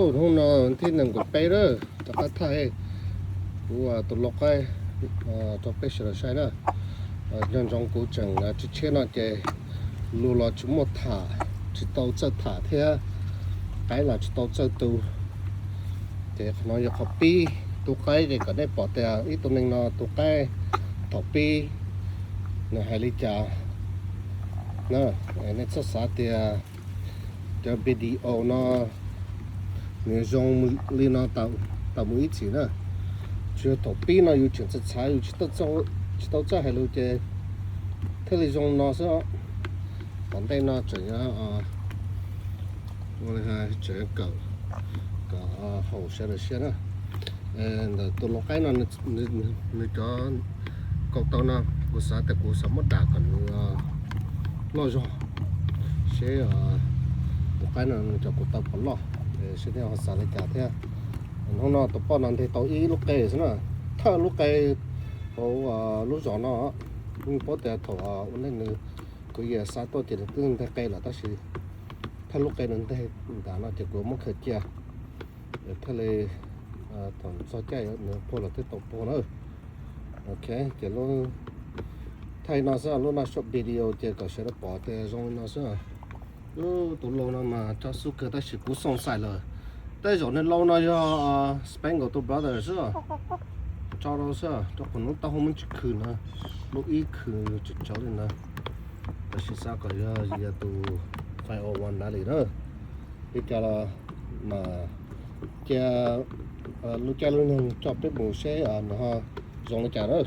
Hnung no ວັນທີໜຶ່ງ ກວດເປ້ເດີ ຈະກະໄທ ກູວ່າຕົກລົງໄປ ເອີ ຕົກເປ້ເຊລະໄຊເດີ ເອີ ຍ້ອນຈົງກູຈັ່ງ ເອີ ເຊເຊເນາະ ເຈ ລູລອດຊິມົດຖາ ຊິໂຕເຈີຖາເທຍ ໄກລາຊິໂຕເຈີຕູ ເຈ ຂະນ້ອຍຢາກເຂົ້າປີ້ ຕູໄກ ເຈ ກໍໄດ້ປອດແຕ່ ອີ່ຕູໜຶ່ງເນາະ ຕູໄກ ເຂົ້າປີ້ ໃນໄຮລິຈາ ເນາະ ໃນສະສາເຕຍ ຈະວິດີໂອເນາະ ເນຍຈົງລີເນາະ ຕາ ຕາມູອິຊິເນາະ ເຊໂຕປີ້ເນາະ ຢູ່ເຈີນສະສາ ຢູ່ຊິໂຕເຈີ ຊິໂຕເຈີໄຮລູເຈ ເທເລຈົງເນາະ ເຊ ປານໃດເນາະ ເຈີ ເອີ ໂອເລຮາ ເຈີເກີ ກໍ ເອີ ໂຫ ເຊເດເຊຍເນາະ ເອີ ໂຕລົງໄກເນາະ ເນ ເນ ເນຈອ ກອກເຕົານະ ກູສາແຕ່ກູສາມົດດາກັນ ເອີ ລໍຈອ ເຊ ເອີ ໂຕໄກນະ ເນຈອ ກູເຕົາປະລໍ ເອີ ເຊແນວສາລະຈາແທ້ ອັນຫ້ອງນອນໂຕປ້ອນນັ້ນເທໂຕອີລູກເກສະນະ ຖ້າລູກເກ ໂອ ເອີ ລູກຈອນເນາະ ມີໂປແຕ່ໂທ ເອີ ອຸນເນ ກູເຢຍສາໂຕເຈນຕຶງແທ້ໄກລະ ຕາຊິ ຖ້າລູກໄກນັ້ນແທ້ດາເນາະ ເຈໂກມົກເຄີເຈຍ ເອີ ທະເລ ເອີ ຖອນຊອດໃຈເນາະ ໂພລະເທໂຕໂປເນາະ ໂອເຄ ເຈໂລ ໄທນອສ ໂລນາຊອບວິດີໂອ ເຈກໍເຊດປອເຕຈອງນອສ ໂອ ໂຕໂລນາມາຈອດສຸກເກີ ຕາຊິ ກູສົງໄສເລີຍ ແຕ່ຈອນໃນໂລນາຍອ ສະເປນໂກໂຕບຣາເທີ ເຊ ຈອດໂລ ເຊ ຈອດຄົນຕາໂຮມັນຊິຄືນະ ໂລອີຄືຈະຈອດເລີຍນະ ຕາຊິຊາກໍຢາ ຢາຕູໄຟໂອວັນດາລີເດີ ເປັນກາລະມາ ຈະ ເອີ ລູກຈາລູກໜຶ່ງຈອບເປັນໝູເຊ ອາ ນະຮະ ຈອງລະຈາເດີ